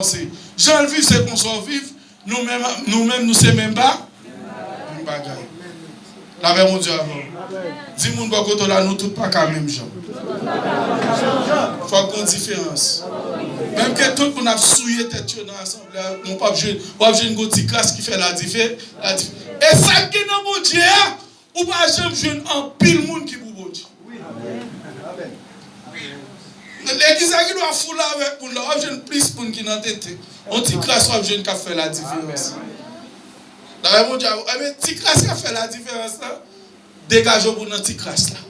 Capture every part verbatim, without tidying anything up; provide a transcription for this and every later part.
avanse. Jan l viv, se konsa w viv. Nou menm, nou menm, nou se menm ba, menm bagay. Lapè Bondye avè w. Di moun bò kote w la, nou tout pa ka menm jan. Fòk gon diferans. Menm ke tout moun ap souye tèt yo nan asanble a, nou p ap jwenn, w ap jwenn gon ti kras ki fè ladife-, ladi-, e sa k gen nan Bondye a, ou pa janm jwenn anpil moun ki pou Bondye. Legliz la gendwa full avèk moun la, w ap jwenn plis moun ki nan tenten. Yon ti kras w ap jwenn k ap fè ladiferans. Dayè Bondye, enben, ti kras k ap fè ladiferans la, degaje w pou nan ti kras la.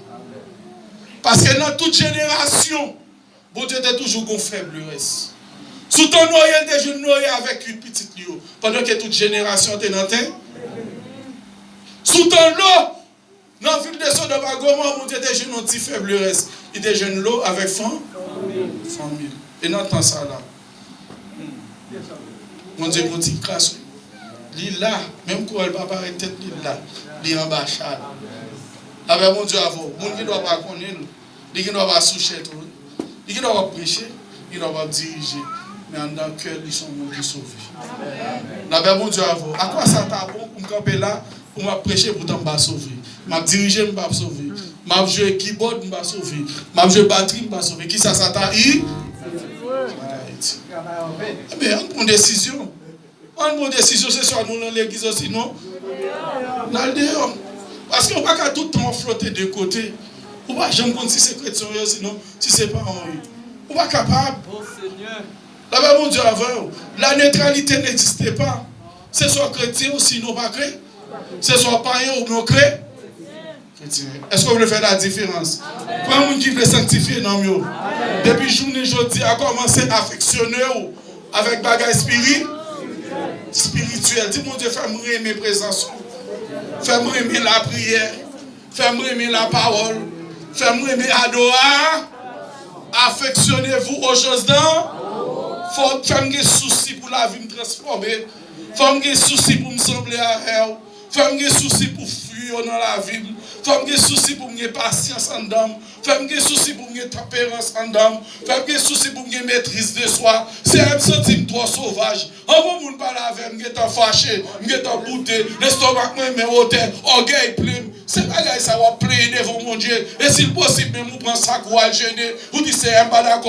Paske nan tout jenerasyon, Bondye te toujou gon fèb lerès. Sou tan Noye, l te jwenn Noye avèk uit pitit li yo, pandan ke tout jenerasyon te nan ten. Sou tan Lo, nan vil de Sodòm ak Gomò, Bondye te jwenn yon ti fèb lerès. Li te jwenn Lo avèk fan-, fanmi l. E nan tan sa la, Bondye gon ti kras, wi. Li la, menm kou w wè l pa parèt tèt li la, li anba cha l. Lapè Bondye avè w. Moun gendwa pa konnen l, li gendwa pa sou chè tou, wi. Li gendwa p ap preche, li gendwa p ap dirije, men anndan kè l, li se yon moun ki sove. Lapè Bondye avè w. Akwa sa ta bon pou m kanpe la, pou m ap preche, poutan m pa sove. M ap dirije, m pa sove. M ap jwe kibòd, m pa sove. M ap jwe batri, m pa sove. Kisa sa ta i-, sa ta itil? Ebyen, ann pran desizyon. Ann pran desizyon, se swa nou nan legliz, osinon n al deyò. Paske ou pa ka tout tan w ap flote de kote. Ou pa janm konn si se kretyen w ye, osinon si se paran w ye. Ou pa kapab. Lapè Bondye avè w. La neutralité n'existe pas. Se swa w kretyen, osinon w pa kre-, se swa w payen oubyen w kre-, kretyen. Èske w vle fè ladiferans? Konbyen moun ki vle sanktifye nanm yo? Depi jounen jodi a, kòmanse afeksyone w avèk bagay espiri-, espirityèl. Di Bondye, fè m renmen prezans ou. Fè m renmen lapriyè. Fè m renmen lapawòl. Fè m renmen adora. Affectionnez-vous aux choses d'en-, fò, fè m gen sousi pou lavi m transfòme. Fò m gen sousi pou m sanble avè w. Fò m gen sousi pou fwi yo nan lavi m. Fò m gen sousi pou m gen pasyans anndan m. Fè m gen sousi pou m gen tanperans anndan m. Fè m gen sousi pou m gen maîtrise de soi. Seyè, m santi m twò sovaj. Anvan moun pale avè m, m gentan fache, m gentan boute, lestomak mwen men wotè, ògèy plen m. Se bagay sa w ap plede devan Bondye. E si l posib, menm ou pran sak ou al jene, ou di, Seyè, m pa dakò.